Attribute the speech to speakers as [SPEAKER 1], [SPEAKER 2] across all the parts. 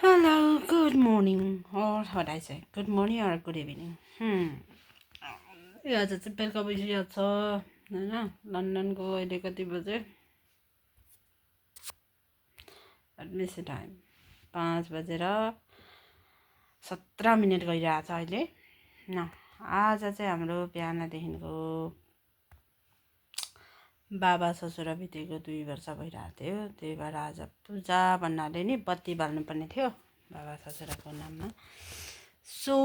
[SPEAKER 1] Hello, good morning, or what I say, good morning or good evening. यो आज चाहिँ बेलुका भइसकेको छ होइन लन्डनको अहिले कति बजे एडमिस टाइम 5:17 गइरहेछ अहिले न आज चाहिँ हाम्रो बिहानदेखिको बाबा ससुरा बितेको 2 वर्ष भइरहेको थियो त्यही भएर आज पूजा भन्नाले नि बत्ती बाल्नुपर्ने थियो बाबा ससुराको नाममा सो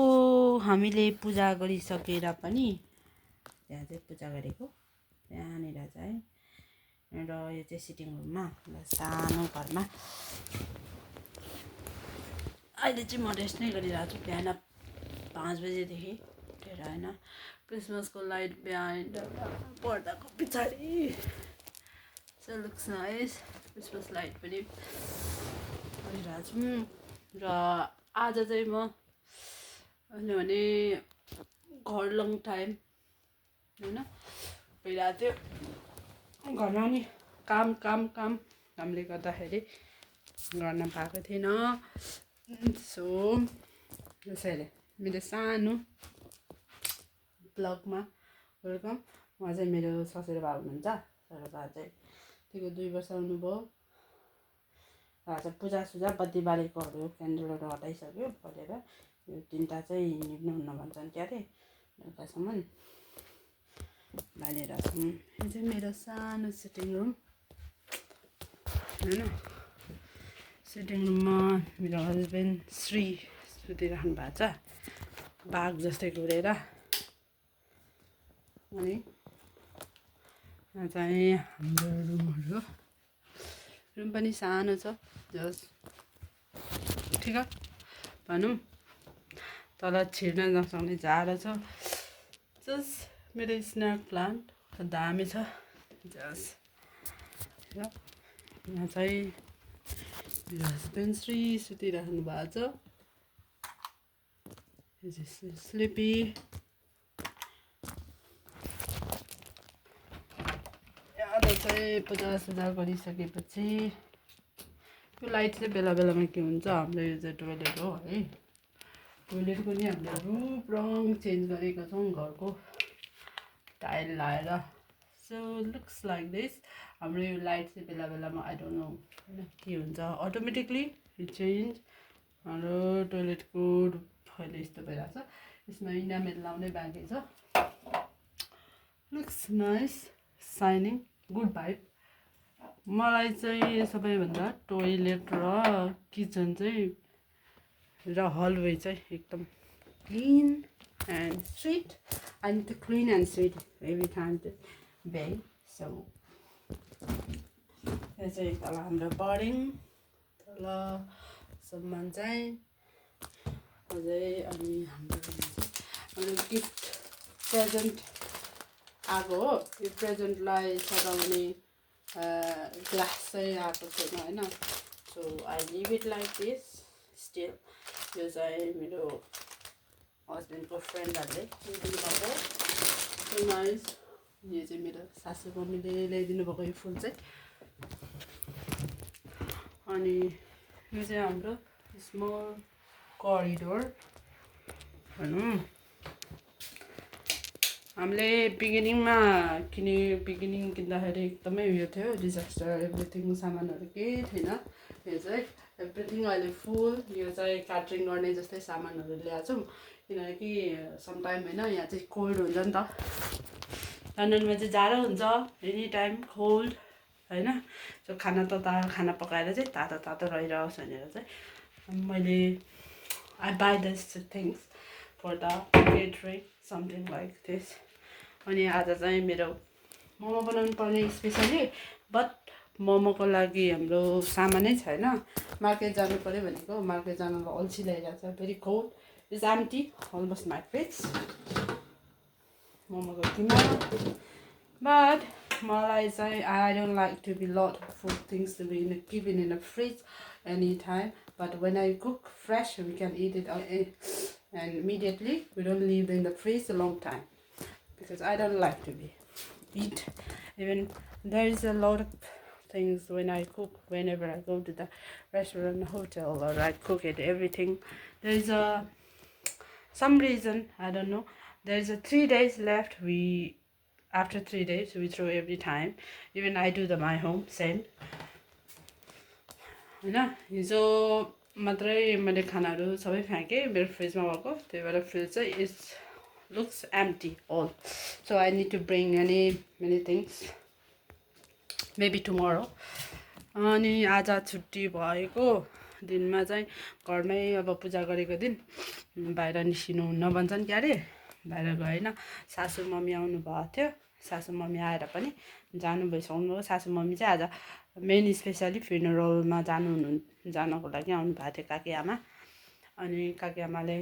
[SPEAKER 1] हामीले पूजा गरिसकेर पनि त्यहाँ चाहिँ पूजा गरेको त्यहाँनिर चाहिँ र यो चाहिँ सिटिङ रुममा सानो घरमा अहिले चाहिँ म रेस्ट नै गरिरहेको छु बिहान 5 बजेदेखि उठेर होइन क्रिसमसको लाइट बिहाइन्ड पर्दाको पछाडि so looks nice Christmas light पनि गरिरहेको छु र आज चाहिँ म किनभने घर लङ टाइम होइन भइरहेको थियो घरमा नि कामले गर्दाखेरि गर्न पाएको थिएन सो त्यसैले मेरो सानो ब्लगमा वेलकम उहाँ चाहिँ मेरो ससुराबा हुनुहुन्छ ससुराबा चाहिँ त्यतिको 2 वर्ष हुनुभयो आज पूजासुजा बत्ती बालेकोहरू क्यान्डलहरू हटाइसक्यो बलेर यो 3टा चाहिँ निप्नुहुन्न भन्छन् क्या अरे बेलुकासम्म बालेर छौँ यो चाहिँ मेरो सानो सिटिङ रुम होइन सिटिङ रुममा मेरो हस्बेन्ड श्री सुतिराख्नु भएको छ बाघ जस्तै घुरेर अनि यहाँ चाहिँ हाम्रो रुमहरू रुम पनि सानो छ जस ठिक भनौँ तल छिर्न नसक्ने झाडा छ जस मेरो स्नेक प्लान्ट दामी छ जस यहाँ चाहिँ मेरो हस्बेन्ड श्री सुतिराख्नु भएको छ स्लिपी यहाँ चाहिँ पूजासुजा गरिसकेपछि यो लाइट चाहिँ बेला बेलामा के हुन्छ हाम्रो यो चाहिँ टोइलेट हो है टोइलेटको नि हामीले रूप रङ चेन्ज गरेका छौँ घरको टाइल लाएर सो लुक्स लाइक दिस हाम्रो यो लाइट चाहिँ बेला बेलामा आई डोन्ट नो होइन के हुन्छ अटोमेटिकली चेन्ज हाम्रो टोइलेटको अहिले यस्तो भइरहेको छ यसमा इनामेल लाउनै बाँकी छ looks nice shining good vibe मलाई चाहिँ सबैभन्दा टोइलेट र किचन चाहिँ र हलवे चाहिँ एकदम clean and sweet I need to clean and sweet every time to bed so यो चाहिँ तल हाम्रो बर्डिङ तलसम्म चाहिँ अझै अनि हाम्रो गिफ्ट प्रेजेन्ट आएको हो यो प्रेजेन्टलाई सजाउने ग्लास चाहिँ आएको छैन होइन so I leave it like this still यो चाहिँ मेरो हस्बेन्डको फ्रेन्डहरूले दिनुभएको सो नाइस यो चाहिँ मेरो सासू मम्मीले ल्याइदिनु भएको यो फुल चाहिँ अनि यो चाहिँ हाम्रो स्मल करिडोर भनौँ हामीले बिगिनिङमा किन्दाखेरि एकदमै उयो थियो डिजास्टर एभ्रिथिङ सामानहरू केही थिएन यो चाहिँ एभ्रिथिङ अहिले फुल यो चाहिँ क्याटरिङ गर्ने जस्तै सामानहरू ल्याएको छौँ किनकि समटाइम होइन यहाँ चाहिँ कोल्ड हुन्छ नि त लन्डनमा चाहिँ जाडो हुन्छ एनी टाइम कोल्ड होइन सो खाना पकाएर चाहिँ तातो रहिरहोस् भनेर चाहिँ मैले I buy this things for the catering something like this अनि आज चाहिँ मेरो मोमो बनाउनु पर्ने स्पेसली बट मोमोको लागि हाम्रो सामानै छैन मार्केट जानु पऱ्यो भनेको मार्केट जानुलाई अल्छी लागिरहेको छ very cold is empty almost my fridge मोमोको किमा बट मलाई चाहिँ I don't like to be lot food things to be given in a fridge any time but when I cook fresh we can eat it and immediately we don't leave in the fridge a long time because I don't like to be eat even there is a lot of things when I cook, whenever I go to the restaurant, hotel, or I cook it, everything. There's a some reason, I don't know. There's a 3 days left. After 3 days we throw every time. Even I do the my home same. होइन हिजो मात्रै मैले खानाहरू सबै फ्याँकेँ मेरो फ्रिजमा भएको त्यही भएर फ्रिज चाहिँ looks empty all. So I need to bring many things maybe tomorrow. अनि आज छुट्टी भएको दिनमा चाहिँ घरमै अब पूजा गरेको दिन बाहिर निस्किनु हुन्न भन्छन् के अरे बाहिर गएन सासू मम्मी आउनु भएको थियो सासू मम्मी आएर पनि जानु भइसक्नु सासू मम्मी चाहिँ आज मेन स्पेसली फ्युनरलमा जानको लागि आउनु भएको थियो काकी आमा अनि काकी आमाले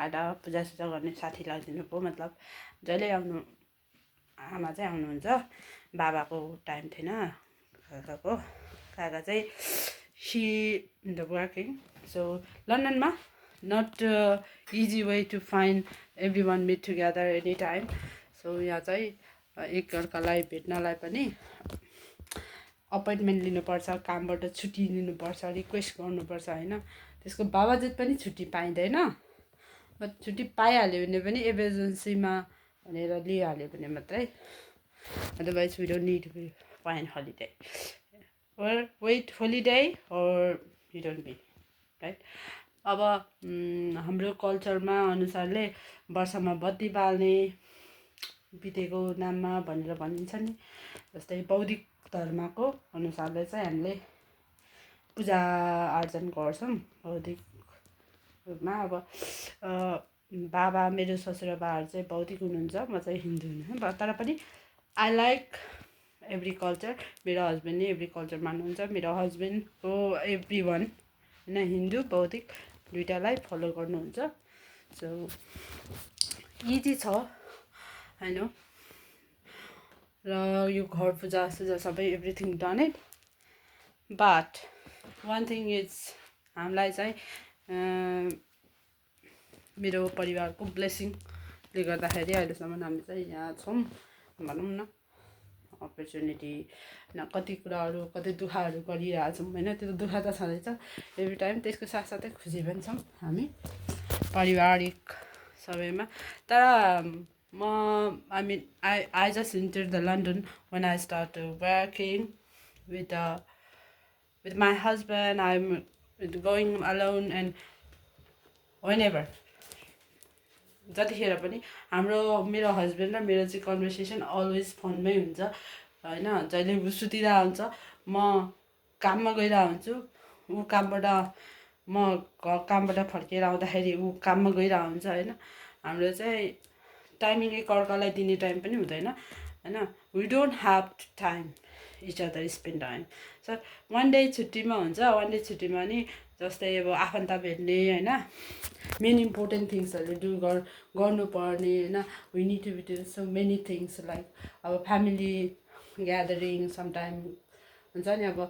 [SPEAKER 1] आएर पूजासुजा गर्ने साथी लगाइदिनु भयो मतलब जहिले आउनु आमा चाहिँ आउनुहुन्छ बाबाको टाइम थिएन काका चाहिँ she the working so London ma not easy way to find everyone meet together anytime so यहाँ चाहिँ एकअर्कालाई भेट्नलाई पनि अपोइन्टमेन्ट लिनुपर्छ कामबाट छुट्टी लिनुपर्छ रिक्वेस्ट गर्नुपर्छ हैन त्यसको बावजुद पनि छुट्टी पाइँदैन बट छुट्टी पाइहाल्यो भने पनि इमर्जेन्सीमा भनेर लिइहाल्यो भने मात्रै otherwise we don't need to find holiday or wait holiday or you don't be right अब हाम्रो कल्चरमा अनुसारले वर्षमा बत्ती बाल्ने बितेको नाममा भनेर भनिन्छ नि जस्तै बौद्धिक धर्मको अनुसारले चाहिँ हामीले पूजा आर्जन गर्छौं बौद्धिक रूपमा अब बाबा मेरो ससुराबाहरू चाहिँ बौद्धिक हुनुहुन्छ म चाहिँ हिन्दू हुँ तर पनि आई लाइक एभ्री कल्चर मेरो हस्बेन्डले एभ्री कल्चर मान्नुहुन्छ मेरो हस्बेन्डको एभ्री वान होइन हिन्दू बौद्धिक दुइटालाई फलो गर्नुहुन्छ सो इजी छ होइन र यो घर पूजा सुजा सबै everything done it but one thing is हामीलाई चाहिँ मेरो परिवारको ब्लेसिङले गर्दाखेरि अहिलेसम्म हामी चाहिँ यहाँ छौँ भनौँ न अपर्च्युनिटी कति कुराहरू कति दुःखहरू गरिरहेछौँ होइन त्यो दुःख त छँदैछ एभ्री टाइम त्यसको साथसाथै खुसी पनि छौँ हामी पारिवारिक सबैमा तर I mean I just entered the London when I started working with my husband. I'm going alone and whenever जतिखेर पनि मेरो हस्बेन्ड र मेरो चाहिँ कन्भर्सेसन अलवेज फोनमै हुन्छ होइन जहिले ऊ सुतिरहेको हुन्छ म काममा गइरहेको हुन्छु ऊ कामबाट फर्केर आउँदाखेरि ऊ काममा गइरहेको हुन्छ होइन हाम्रो चाहिँ टाइमिङ एकअर्कालाई दिने टाइम पनि हुँदैन होइन we don't have time each other spend time so one day छुट्टीमा हुन्छ वान डे छुट्टीमा नि जस्तै अब आफन्त भेट्ने होइन मेन इम्पोर्टेन्ट थिङ्सहरू गर्नुपर्ने होइन we need to do so many things like अब फ्यामिली ग्यादरिङ समटाइम हुन्छ नि अब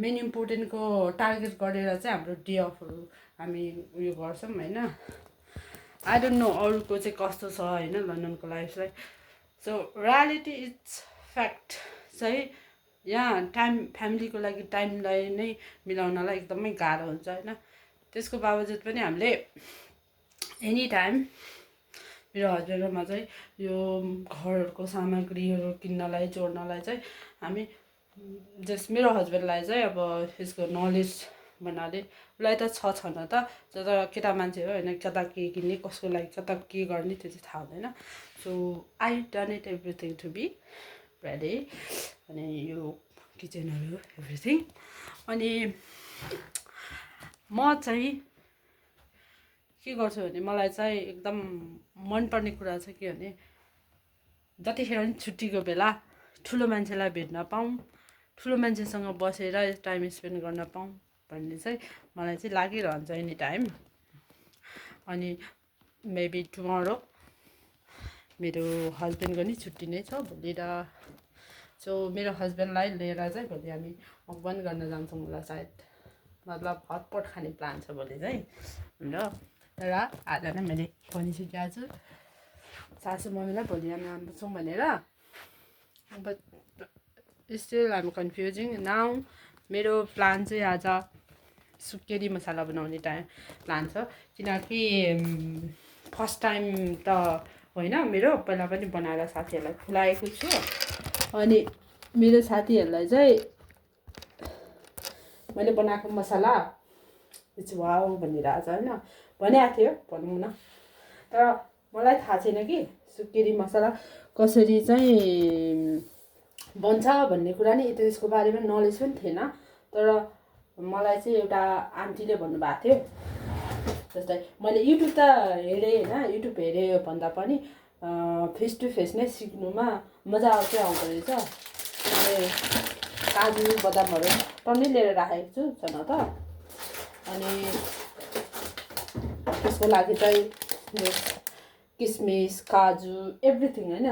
[SPEAKER 1] मेन इम्पोर्टेन्टको टार्गेट गरेर चाहिँ हाम्रो डे अफहरू हामी उयो गर्छौँ होइन आई डोन्ट नो अरूको चाहिँ कस्तो छ होइन लन्डनको लाइफलाई सो रियालिटी इज फ्याक्ट चाहिँ यहाँ टाइम फ्यामिलीको लागि टाइमलाई नै मिलाउनलाई एकदमै गाह्रो हुन्छ होइन त्यसको बावजुद पनि हामीले एनी टाइम मेरो हस्बेन्डमा चाहिँ यो घरहरूको सामग्रीहरू किन्नलाई जोड्नलाई चाहिँ हामी मेरो हस्बेन्डलाई चाहिँ अब यसको नलेज भन्नाले उसलाई त छ न त तर केटा मान्छे हो होइन कता के किन्ने कसको लागि कता के गर्ने त्यो चाहिँ थाहा हुँदैन so I done it everything to be ready अनि यो किचनहरू एभ्रिथिङ अनि म चाहिँ के गर्छु भने मलाई चाहिँ एकदम मनपर्ने कुरा चाहिँ के भने जतिखेर पनि छुट्टीको बेला ठुलो मान्छेलाई भेट्न पाऊँ ठुलो मान्छेसँग बसेर टाइम स्पेन्ड गर्न पाऊँ भन्ने चाहिँ मलाई चाहिँ लागिरहन्छ एनी टाइम अनि मेबी टुमरो मेरो हस्बेन्डको नि छुट्टी नै छ भोलि र सो मेरो हस्बेन्डलाई लिएर चाहिँ भोलि हामी मकवान गर्न जान्छौँ होला सायद मतलब हटपट खाने प्लान छ भोलि चाहिँ र तर आज नै मैले भनिसकेको छु सासू मम्मीलाई भोलि हामी आउँछौँ भनेर स्टिल आइम कन्फ्युजिङ नाउ मेरो प्लान चाहिँ आज सुकेरी मसाला बनाउने प्लान छ किनकि फर्स्ट टाइम त होइन मेरो पहिला पनि बनाएर साथीहरूलाई खुवाएको छु अनि मेरो साथीहरूलाई चाहिँ मैले बनाएको मसाला इट्स वाउ भनिरहेको छ होइन भनिरहेको थियो भनौँ न तर मलाई थाहा छैन कि सुकेरी मसाला कसरी चाहिँ बन्छ भन्ने कुरा नि त्यसको बारेमा नलेज पनि थिएन तर मलाई चाहिँ एउटा आन्टीले भन्नुभएको थियो जस्तै मैले युट्युब त हेरेँ होइन युट्युब हेरेँ भन्दा पनि फेस टु फेस नै सिक्नुमा मजा आउँदो रहेछ मैले काजु बदामहरू पनि लिएर राखेको छु छन त अनि त्यसको लागि चाहिँ किसमिस काजु एभ्रिथिङ होइन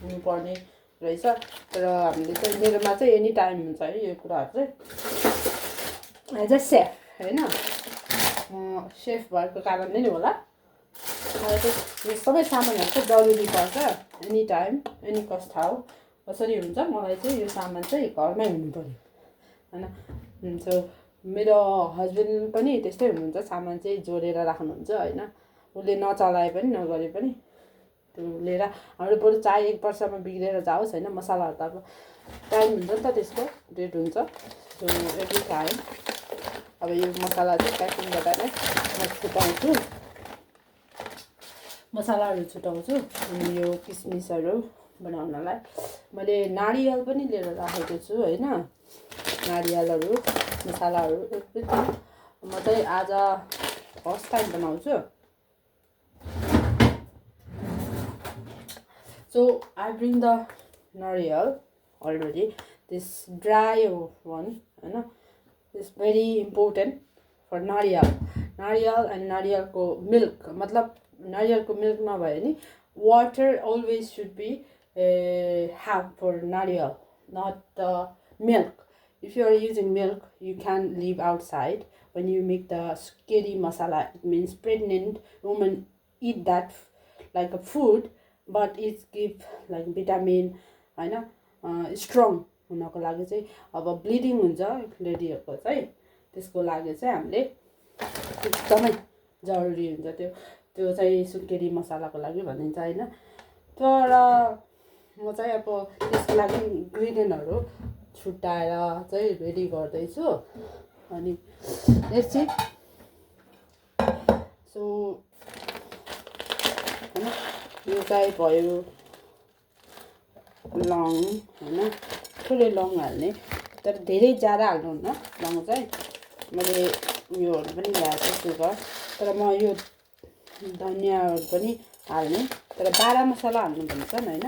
[SPEAKER 1] हुनुपर्ने रहेछ तर हामीले चाहिँ मेरोमा चाहिँ एनी टाइम हुन्छ है यो कुराहरू चाहिँ एज अ सेफ होइन सेफ भएको कारणले नै होला मलाई चाहिँ यो सबै सामानहरू चाहिँ जरुरी पर्छ any time any cost how कसरी हुन्छ मलाई चाहिँ यो सामान चाहिँ घरमै हुनु पऱ्यो होइन सो मेरो हस्बेन्ड पनि त्यस्तै हुनुहुन्छ सामान चाहिँ जोडेर राख्नुहुन्छ होइन उसले नचलाए पनि नगरे पनि त्यो लिएर हाम्रो बरु चाहे 1 वर्षमा बिग्रेर जाओस् होइन मसालाहरू त अब टाइम हुन्छ नि त त्यसको डेट हुन्छ सो एभ्री टाइम अब यो मसाला चाहिँ प्याकिङबाट नै म छुटाउँछु मसालाहरू छुटाउँछु अनि यो किसमिसहरू बनाउनलाई मैले नारियल पनि लिएर राखेको छु होइन नारियलहरू मसालाहरू एभ्रिथिङ म चाहिँ आज फर्स्ट टाइम बनाउँछु So I bring the nariyal already. This dry one, you know, is very important for nariyal. Nariyal and nariyal ko milk. मतलब nariyal ko milk मा भयो नि water always should be have for nariyal, not milk. If you are using milk, you can leave outside. When you make the sukeri masala, it means pregnant women eat that like a food. But it give like vitamin होइन strong हुनको लागि चाहिँ अब bleeding हुन्छ लेडीहरूको चाहिँ त्यसको लागि चाहिँ हामीले एकदमै जरुरी हुन्छ त्यो चाहिँ सुकेरी मसालाको लागि भनिन्छ होइन तर म चाहिँ अब त्यसको लागि इन्ग्रिडियन्टहरू छुट्याएर चाहिँ रेडी गर्दैछु अनि लेट्स सी सो होइन यो चाहिँ भयो लङ होइन थोरै लङ हाल्ने तर धेरै ज्यादा हाल्नुहुन्न लङ चाहिँ मैले उयोहरू पनि ल्याएको छु सुगर तर म यो धनियाँहरू पनि हाल्ने तर 12 मसला हाल्नु भन्छन् होइन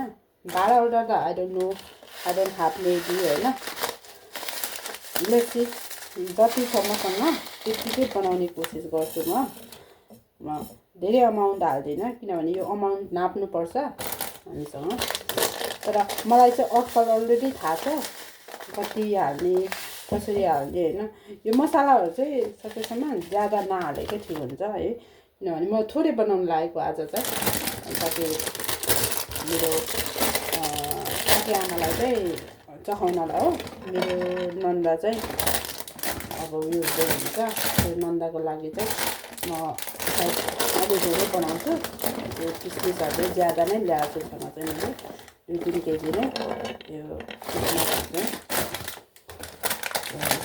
[SPEAKER 1] 12वटा त आई डोन्ट ह्याभ मेबी होइन लेट्स सी जतिसम्मसँग त्यतिकै बनाउने कोसिस गर्छु म धेरै अमाउन्ट हाल्दिनँ किनभने यो अमाउन्ट नाप्नुपर्छ हामीसँग तर मलाई चाहिँ अटकल अलरेडी थाहा छ कति हाल्ने कसरी हाल्ने होइन यो मसालाहरू चाहिँ सकेसम्म ज्यादा नहालेकै ठिक हुन्छ है किनभने म थोरै बनाउनु लागेको आज चाहिँ कति मेरो साथी आमालाई चाहिँ चखाउनलाई हो मेरो नन्दा चाहिँ अब उयो हुन्छ त्यो नन्दाको लागि चाहिँ म अलि धेरै बनाउँछु यो किसमिसहरू ज्यादा नै ल्याएको छु चाहिँ मैले 2-3 केजी नै यो किसमिसहरू चाहिँ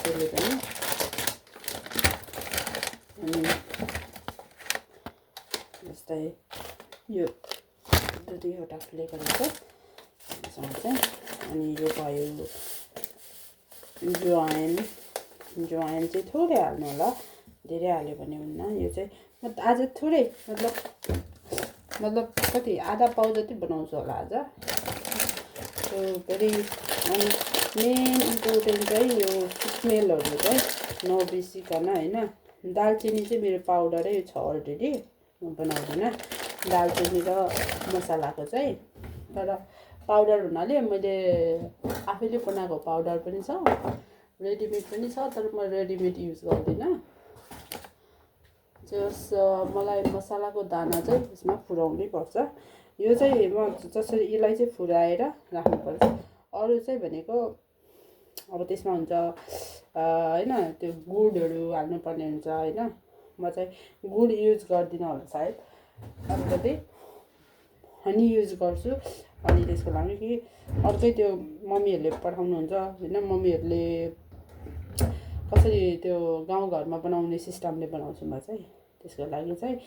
[SPEAKER 1] त्यसले पनि अनि जस्तै यो 2-3वटा फ्लेभर छ त्यसमा चाहिँ अनि यो भयो ज्वाइन चाहिँ थोरै हाल्नु होला धेरै हाल्यो भने हुन्न यो चाहिँ म आज थोरै मतलब कति आधा पाउ जति बनाउँछु होला आज सो भेरी अनि मेन इम्पोर्टेन्ट चाहिँ यो स्मेलहरू चाहिँ नबिर्सिकन होइन दालचिनी चाहिँ मेरो पाउडरै छ अलरेडी म बनाउँदिनँ दालचिनी र मसलाको चाहिँ तर पाउडर हुनाले मैले आफैले बनाएको पाउडर पनि छ रेडिमेड पनि छ तर म रेडिमेड युज गर्दिनँ जस मलाई मसलाको दाना चाहिँ यसमा फुराउनै पर्छ यो चाहिँ म जसरी यसलाई चाहिँ फुराएर राख्नुपर्छ अरू चाहिँ भनेको अब त्यसमा हुन्छ होइन त्यो गुडहरू हाल्नुपर्ने हुन्छ होइन। म चाहिँ गुड युज गर्दिनँ होला सायद, अलिकति हनी युज गर्छु। अनि त्यसको लागि कि अर्कै त्यो मम्मीहरूले पठाउनुहुन्छ होइन, मम्मीहरूले कसरी त्यो गाउँघरमा बनाउने सिस्टमले बनाउँछु म चाहिँ। त्यसको लागि चाहिँ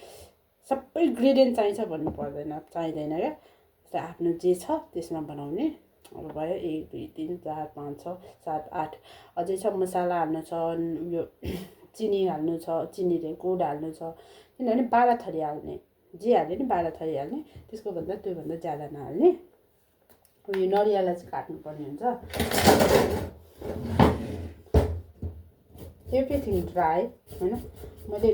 [SPEAKER 1] सबै इन्ग्रिडियन्ट चाहिन्छ भन्नु पर्दैन, चाहिँदैन क्या। जस्तै आफ्नो जे छ त्यसमा बनाउने। अब भयो 1 2 3 4 5 6 7 8 अझै छ मसाला हाल्नु छ, यो चिनी हाल्नु छ, चिनीले गुड हाल्नु छ, किनभने 12 थरी हाल्ने, जे हाल्ने नि 12 थरी हाल्ने, त्यसको भन्दा त्योभन्दा ज्यादा नहाल्ने। यो नरिवललाई चाहिँ काट्नुपर्ने हुन्छ। एभ्रिथिङ ड्राई होइन। मैले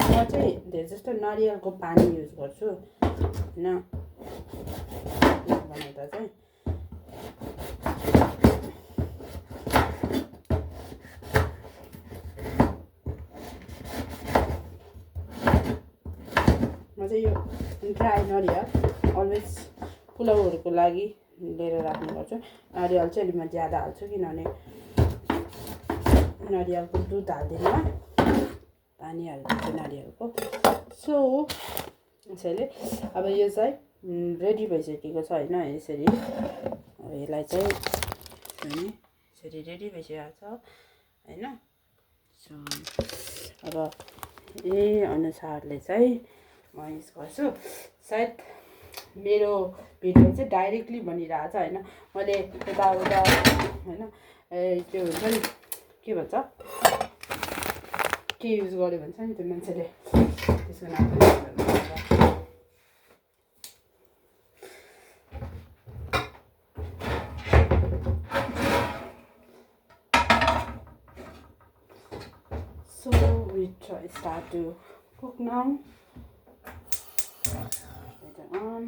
[SPEAKER 1] म चाहिँ धेरै जस्तो नरिवलको पानी युज गर्छु होइन बनाउँदा चाहिँ। म चाहिँ यो ड्राई नरिवल अलवेज पुलाउहरूको लागि लिएर राख्ने गर्छु। नरिवल चाहिँ अलि म ज्यादा हाल्छु, किनभने नरिवलको दुध हाल्दिनँ, पानी हाल्दिन्छु नरिवलको। सो यसैले अब यो चाहिँ रेडी भइसकेको छ होइन। यसरी अब यसलाई चाहिँ यसरी रेडी भइसकेको छ होइन। सो अब यही अनुसारले चाहिँ म युज गर्छु। सायद मेरो भिडियो चाहिँ डाइरेक्टली भनिरहेको छ होइन, मैले यताउता होइन त्यो हुन्छ नि के भन्छ, के युज गर्यो भन्छ नि त्यो मान्छेले, त्यसको नाम पनि So we start to cook now. Later on.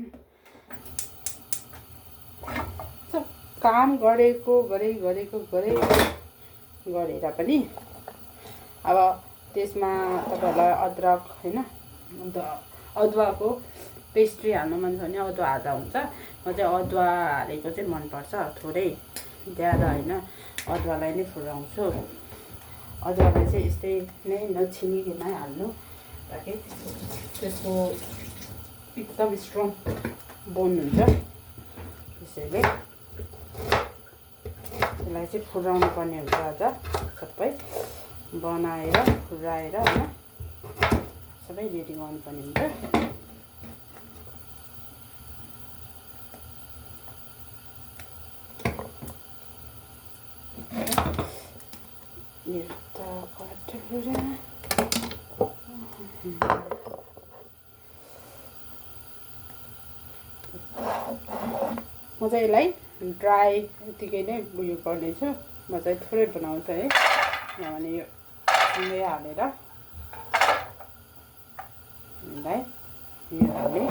[SPEAKER 1] So काम गरेर पनि अब त्यसमा तपाईहरुलाई अदरक हैन, अन्त अदुवाको पेस्ट्री हाल्नु मन छ भने अदुवा हाल्दा हुन्छ। म चाहिँ अदुवा हालेको चाहिँ मन पर्छ, थोरै ज्यादा हैन, अदुवालाई नै फुराउँछु। अदुवालाई चाहिँ यस्तै नै नछिनिकन हाल्नु, ताकि त्यसको एकदम स्ट्रङ बोन हुन्छ। त्यसैले यसलाई चाहिँ फुराउनु पर्ने हुन्छ। अझ सबै बनाएर फुराएर हैन सबै रेडी गर्नुपर्ने हुन्छ। म चाहिँ यसलाई ड्राई यतिकै नै उयो गर्नेछु। म चाहिँ थोरै बनाउँछु है, किनभने यो सँगै हालेर यसलाई यो हाल्ने।